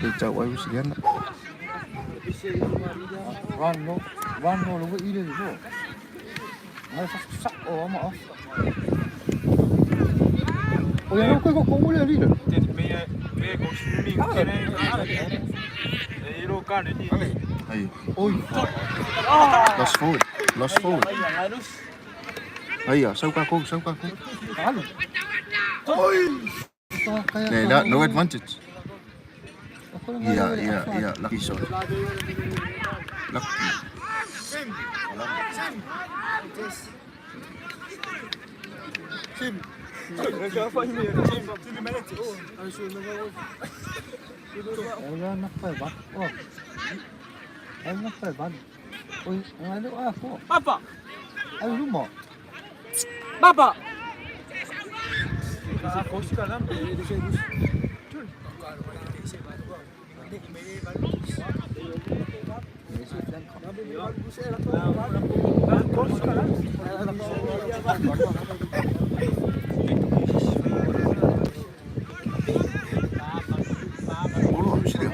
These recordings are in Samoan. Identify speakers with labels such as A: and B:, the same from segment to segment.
A: Le tau ai usiliana.
B: Run no, run no, lo ile lo. Ai sa sa o ma off. O ya ko ko ko le li.
A: Aí.
B: Oi.
A: Lost forward. Lost forward. Aí, ó. Sau kako, sau kako.
B: Alu. Oi.
A: Nee, no, no advantage. Yeah. Lucky shot. Lucky.
B: Ela na fai ba. Oh. Ela na fai ba. Oi, ela a fo.
C: Papa!
B: Ai rumo.
C: Papa!
A: Olo, usilia.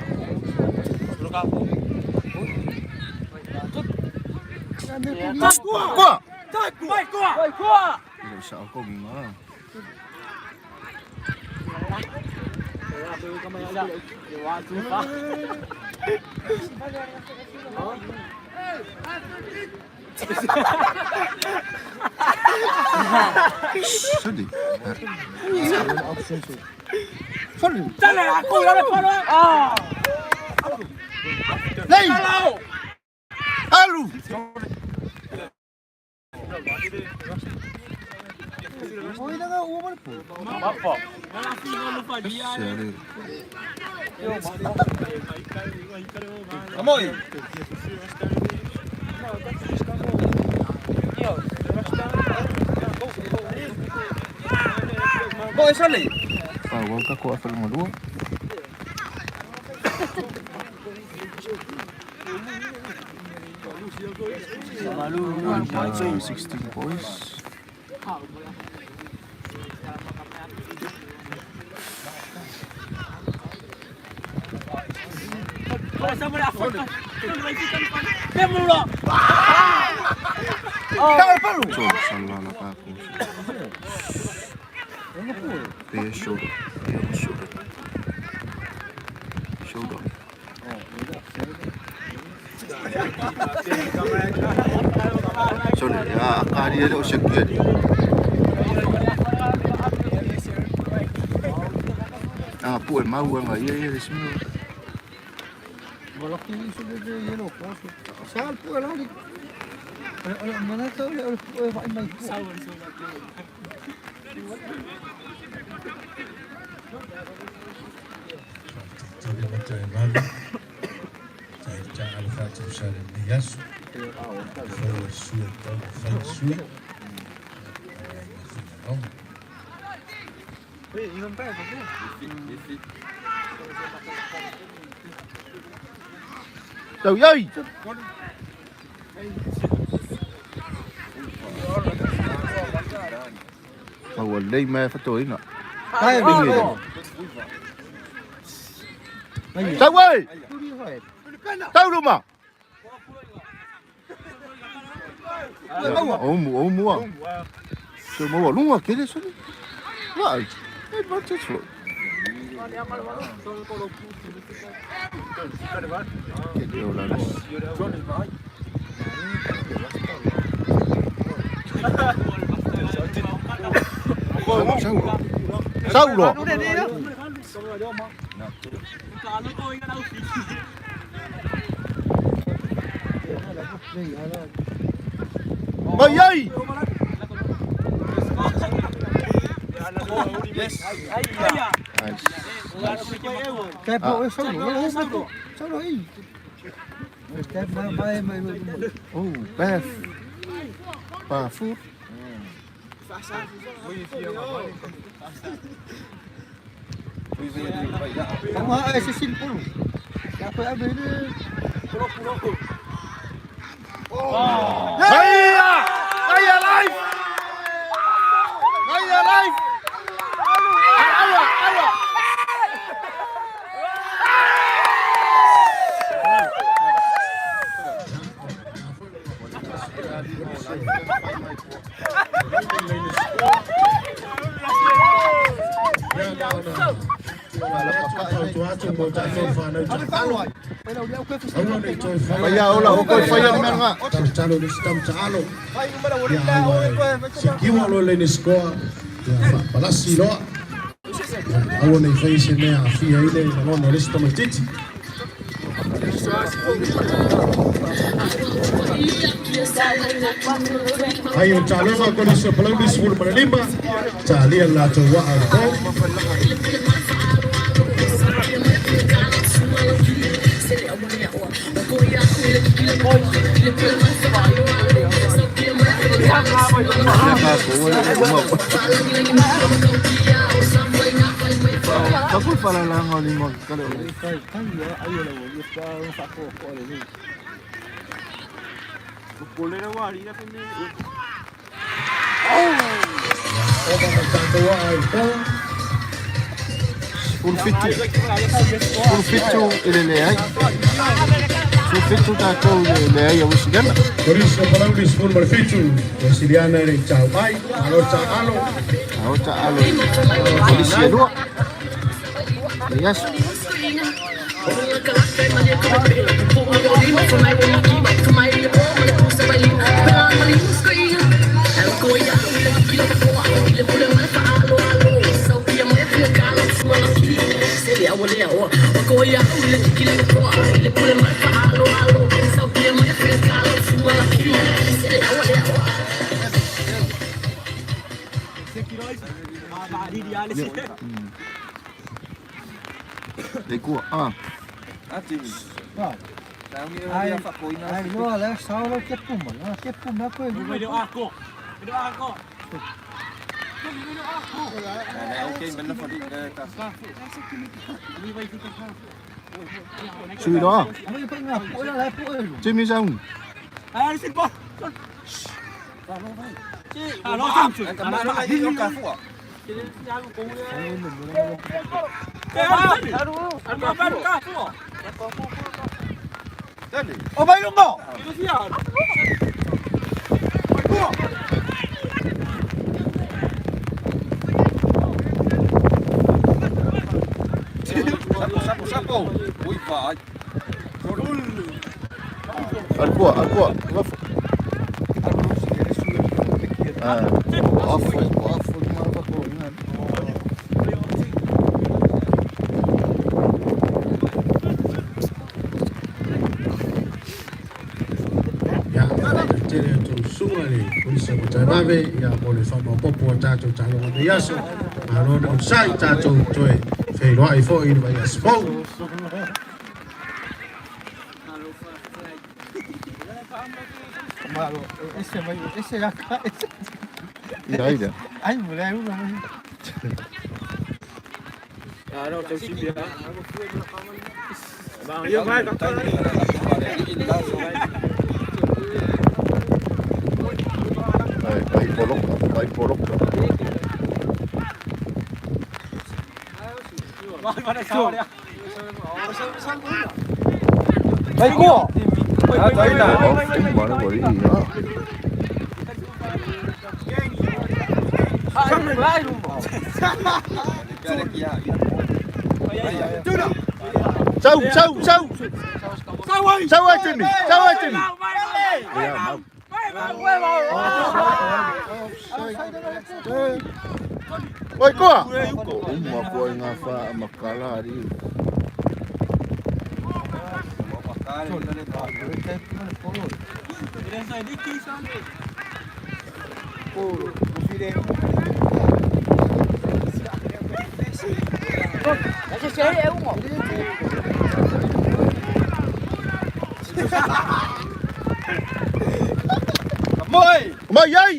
A: Kwa!
C: Vai, Koa! Vai, Koa!
A: Ile sa ako nga. Sudi.
C: Dale, a Koa, dale, Koa! Ah!
A: Lei! Alu!
B: Oi na o mal po.
C: Papa!
A: Sere. Pa wau ko afa lunga lua. And, 16 boys. So, salah lah aku. Bare shoulder. Bare shoulder. Shoulder. Sorry, ya, akari dia usah kia ni. Ah, pu mau nga iya iya semua.
B: Wala ki iso de yelo ko. Sal po ala li. Ala mana to ala po ai mai po.
D: Tuli matai malu. Tai ta alfa tu sale ni aso. Fau sui tau fai sui. Ai na fina longa.
A: Tau yai. Mau lei mai fatoina.
B: Ai
A: Pingi. Tau ai. Tau ruma. Omu, omu ah. So mau lunga kele so. Right. Advantage flow. Kele o la. Saulo. Saulo. Ai ai. Nice.
B: Kaya po solo, solo. Solo ai. Step na mai mai.
A: Oh, Beth. Pa fu.
B: Tama ai Cecil po. Kaya po abe ni.
A: Aia! Aia life! Aia life! Aia, aia!
D: Fautua atu mo tatou fanau taalo. Aua ne i toe faia.
A: Faia ola o koe faia le mea lena.
D: Talotalo le isi tama taalo. Ia aua e sikiua loa le score. Ia faapalasi loa. Ia aua ne i faia se mea aafia ai le lagona o le isi tamaitiiti. Ai o Talofa Kolisi o Palauli 15, talia le latou waa i le po.
A: Ia kākou e uma. Ka foi falalanga o lima kale o le.
B: Tai tai ai o le o le pa o fa ko ko le ni.
D: Ova ma le tatou waa i le po.
A: 17. 17 i le leai. 17 tatou i le leai a Michigana.
D: Kolisi o Palauli 17, Uesiliana e le i tau ai, malo taalo.
A: A o taalo i Kolisi e lua. Le aso. Le kua. Ah.
B: Ai ai no le sa lo ke puma, no ke puma ko ni.
A: Sui loa.
B: Ai pa nga po la po e.
A: Jimmy Sang.
C: O mai lungo.
A: Alkua, alkua. Wafo. Ah. Afo, afo ma fa ko ina.
D: Ia, tele atu susuga le Kolisi o Matavave, ia mo le faamaopoopo a tatou taaloga nei aso. Malo le onosai, tatou toe feiloai foi i le vaiaso fou.
B: Malo, ese mai ese la ka ese.
A: Ia ai lea.
B: Ai mo le una.
A: Ai, ai poloka, ai poloka.
C: Vai ko.
A: Oh, mana ko ri. Ah. Sau, sau, sau. Sau ai Jimmy, sau ai Jimmy. Ia, mau. Oi koa. Uma koa i ngā wha a makala ari. Mai ai!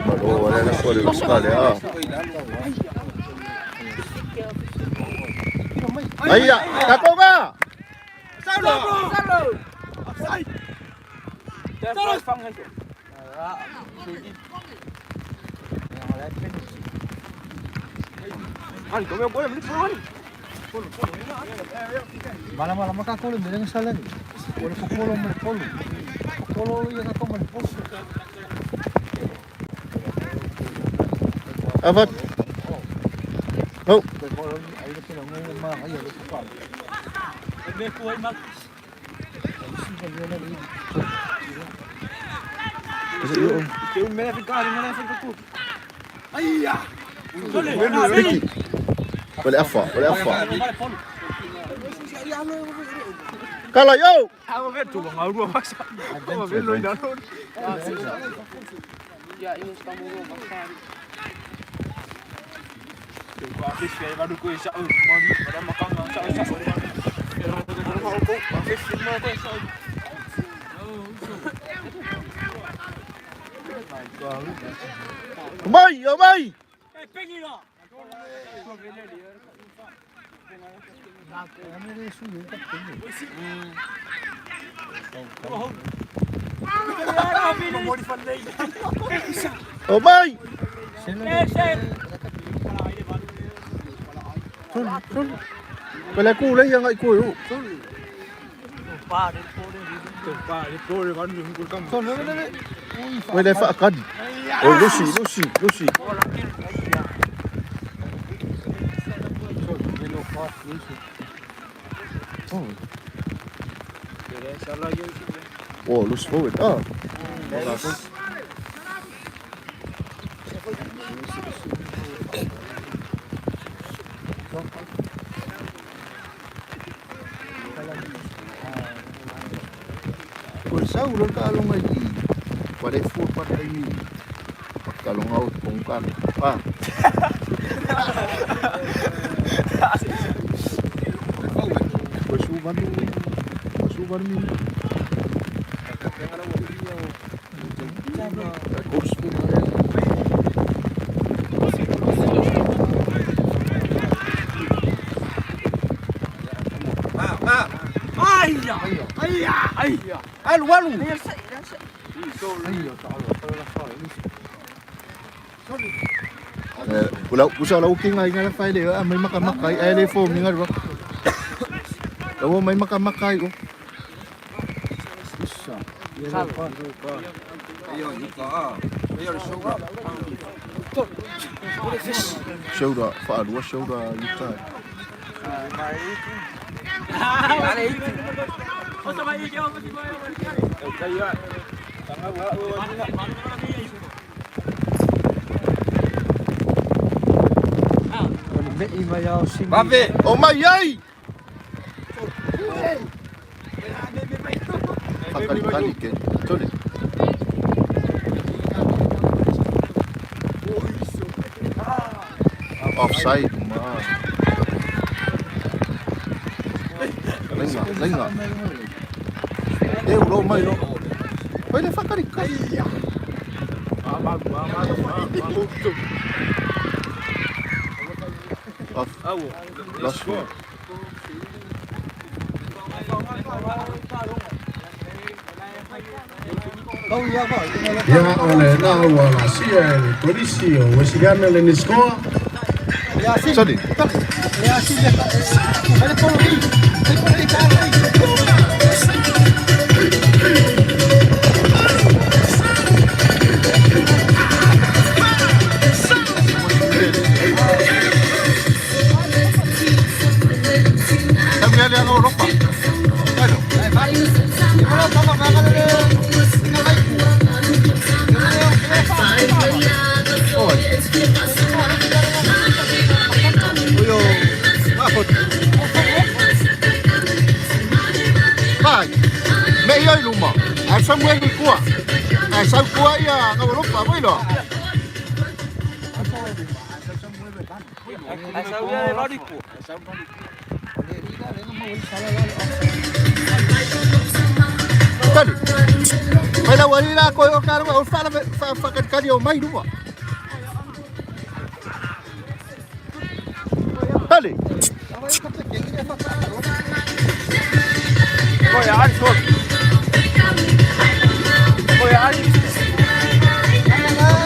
A: Malo, wala na ko le uskale ah. Ai ya, takonga.
B: Mala mala maka ko le mere sala ni. Ko le ko lo mere polo.
A: Avat. Oh. Wale afa, wale afa. Kala yo. Mai, oh mai. Oh mai. Wale ku le yang ai ku yo. Wale fa kadi. Oh lusi, lusi, lusi. Oh. Oh, loose forward. Oh. Ko sau lo ka alonga i. Wale fu pa kai. Kalonga o tongkan. Ah. Ko su banu. Ko su banu mi. Ko su Alu alu. Ula usa la uking ngai ngai fai le mai maka makai ai le fo mi ngai ro. Lau mai maka makai o. Shoulder whaalua shoulder yuta. O mai ai. Whakari kari ke. Tole. Offside ma. Lenga, lenga. E ulo mai lo. Oi le whakari kari. Off. Last one.
D: Ia o le na ua la sia e le kolisi o Wesigana le Niskoa.
A: Sorry. Kami ali ang Europa. Ano? Oi. Uyo. Mahot. Vai. Me ioi luma. Ai Samuel i kua. Ai sau kua ia ngā Europa, moi lo. Tali. Mai la wari la ko o karu o whala whakatikari o mai luma. Tali.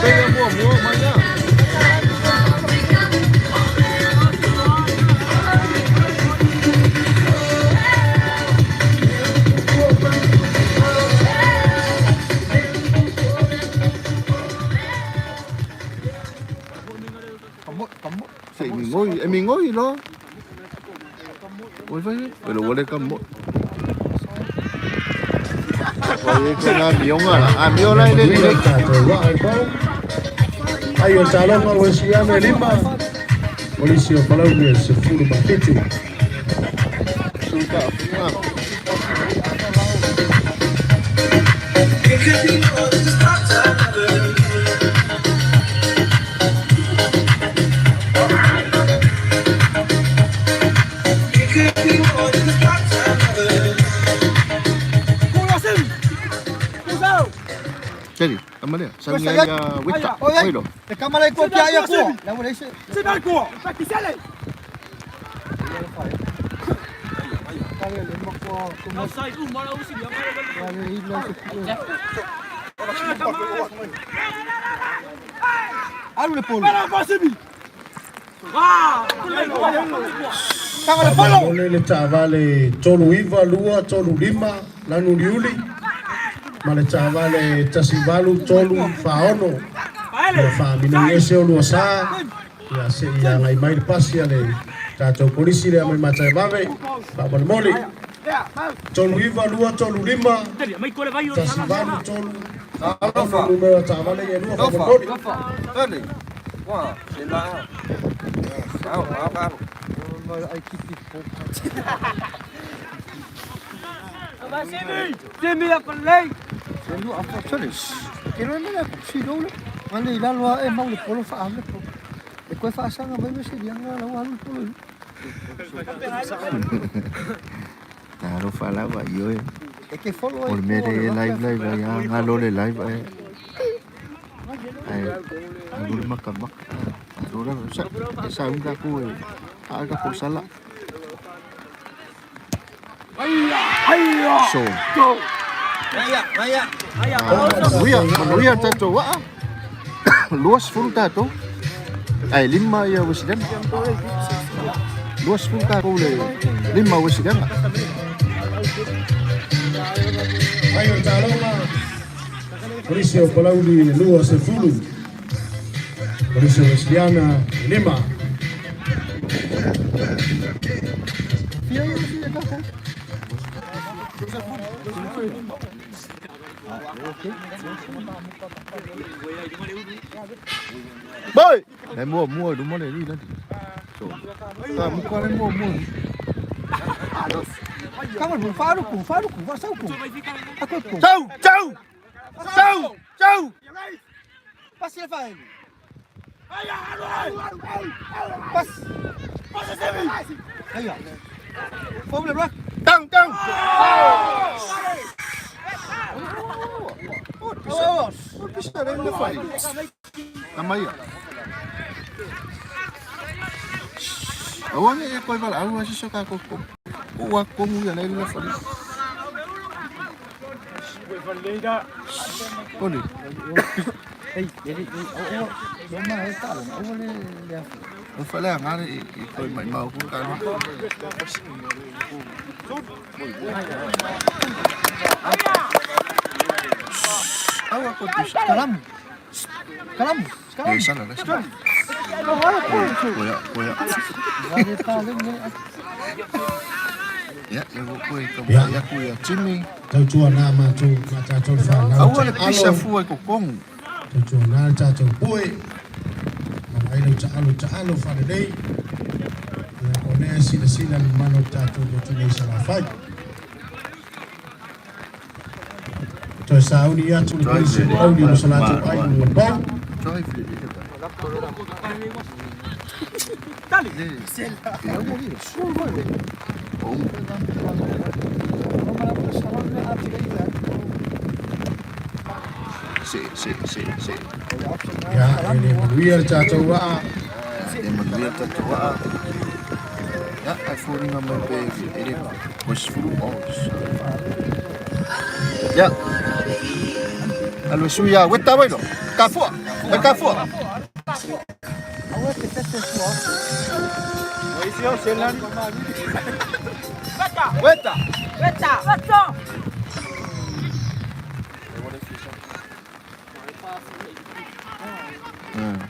A: Pega mua mua mai na. Migoi, e migoi loa. Oi fai, pero huele ka mo. Oi ko na mionga la. A miola ile
D: Manuia
A: le.
D: le tatou vaa i Pau. Ai o taloga o Wesleyana e 5, Kolisi o Palauli e 17.
A: Suka. Teri, amalia. Sangia ya wita.
B: Oi,
A: Oi lo.
B: E kamala ko pia ya ko. La wala se. Kale le mo ko ko mo. Wale i lo se. Alu le polo. Kanga le polo.
D: Ole le taavale 39 2 35 Lanuliuli ma le taavale 18 3 46 ia faaminogese o lua sa ia se ia agai mai le pasi a le tatou kolisi lea mai Mataevave faamolemole 39 2 35 18 3 46 numera taavale ia lua faamolemole.
B: Ai kiti po. Lu apa sole. Ke lo le ko si lo le. Male ila lo e mau le polo fa le po. E koe fa sanga mai me se dianga la alu le polo.
A: Taro falava yo e.
B: E ke follow
A: O mere live live ya ngalo le live ai. Ai. Alu maka maka. Alu la sa sa unga ku e. Aga ko sala. So. Manuia, manuia tatou waa. 20 tatou. Ai 5 ia Wesleyana. 20 tatou le 5 Wesleyana.
D: Ai o taloga Polisi o Palauli e 20, Polisi o Wesleyana e 5.
B: Fia ia fia ka ko.
A: Boy. Le mua mua luma le ni lani. So. Ta muka le mua mua.
B: Kanga le fa lu ku fa lu ku fa sau ku. Ako ku.
A: Sau, sau. Sau, sau.
B: Pasi le fa. Pas. Aya. Fo le rock.
A: Tang tang.
B: Oh.
A: Pisa le le fai. Tamaia. Aua ne e koe vala, aua si soka ko ko. Ua komu ia le le fai. Koli.
B: Ei, ei, ei, oh, oh, ma e talo, o le le.
A: O fale ngare i koe mai mau ku ka. Aua ko pisa.
B: Kalam. Kalam. Kalam.
A: Le sala le sala. Koya, koya.
B: Wale talo ne.
A: Ya, le wo koe ka
D: Ya.
A: ya ku ya Jimmy.
D: Tautua nā mātou ma tātou whanau
A: Aua le pisa fua i ko kongu.
D: Tautua nā tātou poe ma mai lau taalo taalo whanenei ia o lea sila sila le mano tātou mo tūnei salafai. Toe sauni atu le polisi o Palauli mo sa latou ai mo Pau.
A: Drive le le. Se, se, se, se.
D: Ia e le manuia le tātou waa.
A: E manuia tatou waa. Ya, ai fōringa mai pe e le ko sifuru os. Ya. Alo suia, weta wailo. Ka fua. E ka fua.
C: Weta.
A: Hmm.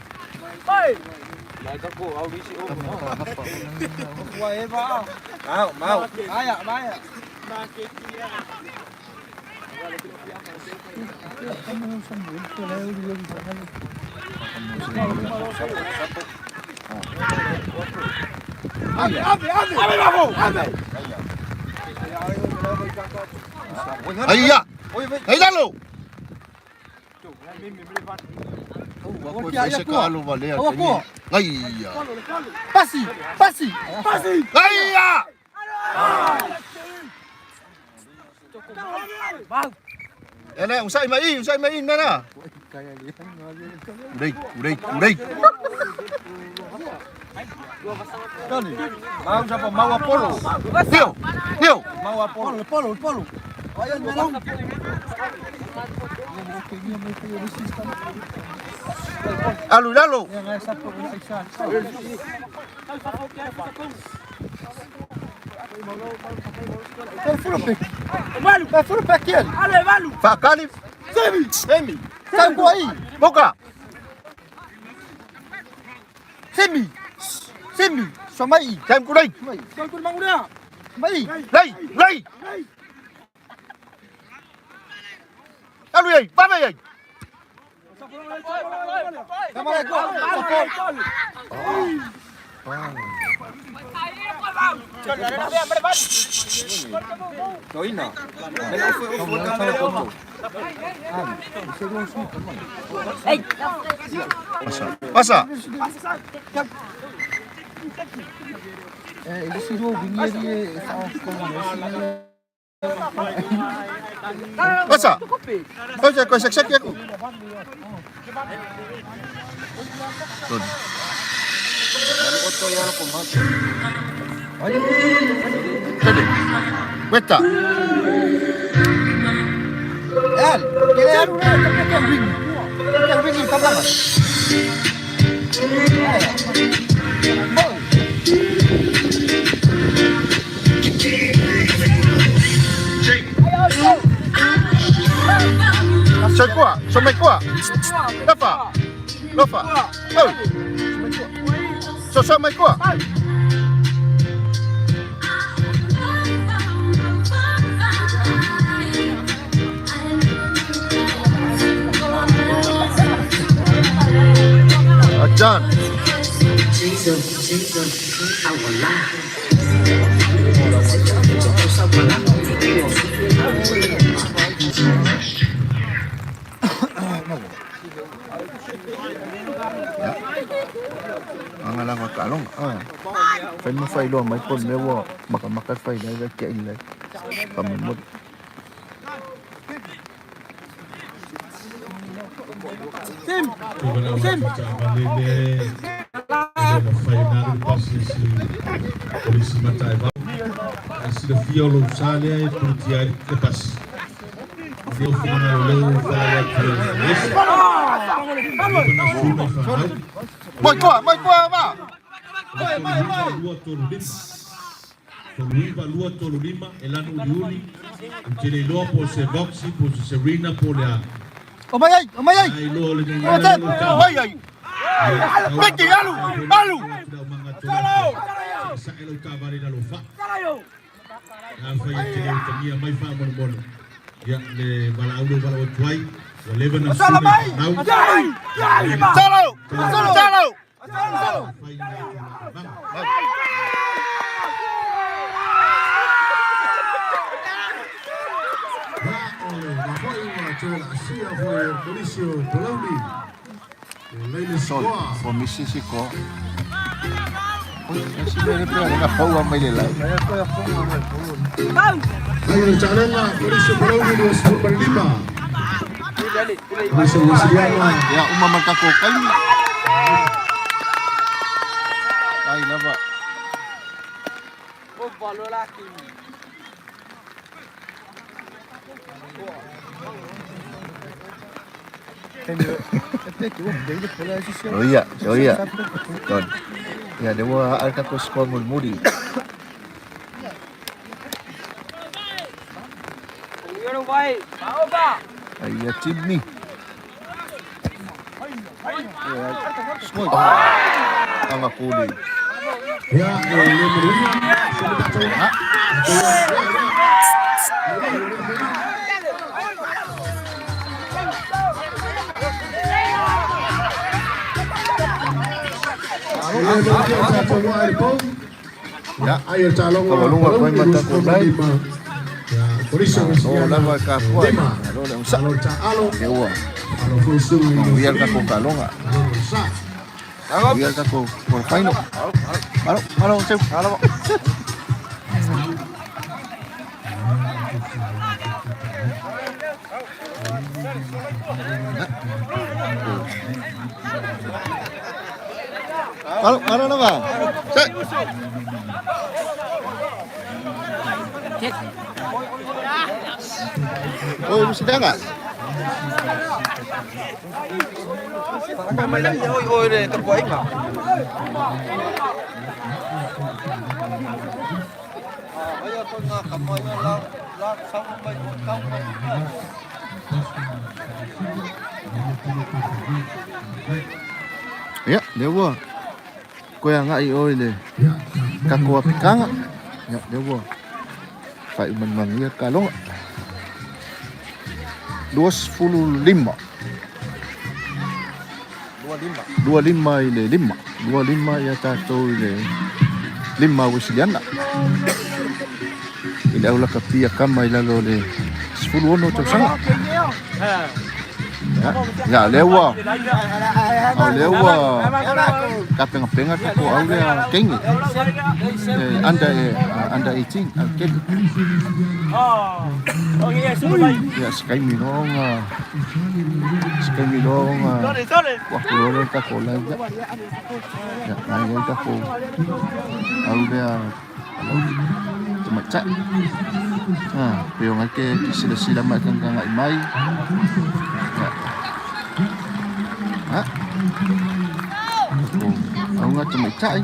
A: Ai ai lalo. Ua koe fai se ka alo valea taimi. Ai
B: Pasi, pasi, pasi.
A: Ai Ele, usai mai nana. Urei, urei, urei.
C: Mau siapa? Mau Apollo.
A: Tio, tio.
C: Mau Apollo.
B: Polo, polo, polo.
A: Alu lalo. Fakali.
B: Semi,
A: Semi.
B: Tanguai.
A: Boka.
B: Semi. Semi. Somai.
A: Tem kurei.
B: Mai.
A: Lei, lei. Alu ei, vai ei. Passa. Passa. Passa. Oye, kau sek-sek aku. Tun. Tadi. Weta.
B: El, kele aru na ke wing. Ke wing ka
A: Soi kua, soi kua. Lofa. Lofa. Oi. So so mai kua. Ajan. Anga lava kalong. Ah. Fai mo fai lo mai pon mewa maka maka fai lai ke in lai. Pa mo mo.
D: Sim.
A: Mai kua, mai kua ba.
D: Tolu lua tolu lima, elanu uli, utele loa po se boxi, po se Serena, po le a.
B: O mai ai, o mai ai.
D: Ai loa le ngai
A: Ai ai. Peki alu, alu.
D: Sa elo tavare na lofa. Na fai te le tamia mai fa mo mo. Ya le bala au bala o tuai, o leva na
C: Sala mai.
A: Salo. Salo. Sol, o misi si ko. Oi, si mere pe na paua mai le lai. Ya uma maka ko kai. Ai lava. Oia, oia. Don. Ya dewa al ka ko skor mul muri. Ai ya Jimmy. Anga kuli.
D: Ia, e le manuia, se le tatou. E le manuia tatou waa i le pou.
A: Ia.
D: Ai o le taaloga
A: Tamalunga koe
D: Palauli
A: ma tatou lai.
D: 25. Ia, Kolisi o
A: O
D: Weisiliana
A: lava ka fua.
D: 5.
A: Alo le osa.
D: Alo le taalo,
A: Ia ua.
D: alo foi suga i le
A: Ia le tatou taaloga.
D: Alo le sa.
A: Ia le tatou quarter final. Malo, malo, seu. Malo. Malo, malo lava. Se. Oi, Lucidanga. Ia, lea ua koe agai oe le
D: Ia,
A: tatou apitaga. Ia, lea ua faaiumanumanuia le taloga. 25. 25 i le 5. 25 ia tatou i le 5 Wesiliana. I le aulakapia kama i lalo o le 16 tausaga. Ia, ia lea ua au lea ua tapegapega tatou au lea keine. Under under 18 au kele. Ia se taimi loa ona se taimi loa ona ua atu loa lea i le tatou live lea. Ia nai ai tatou au lea alauli tamaitai. Ah, pe ona ke silasila mai tagatagai mai. Ia. Ah. Tatou auga tamaitai.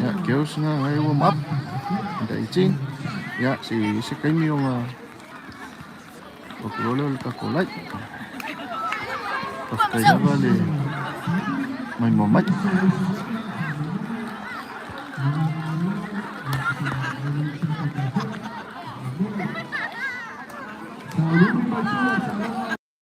A: Ia, girls nga ngai warm up. Under 18. Ia, si se taimi ona o ku loa lea o le tatou live. Faafetai lava le maimoa mai.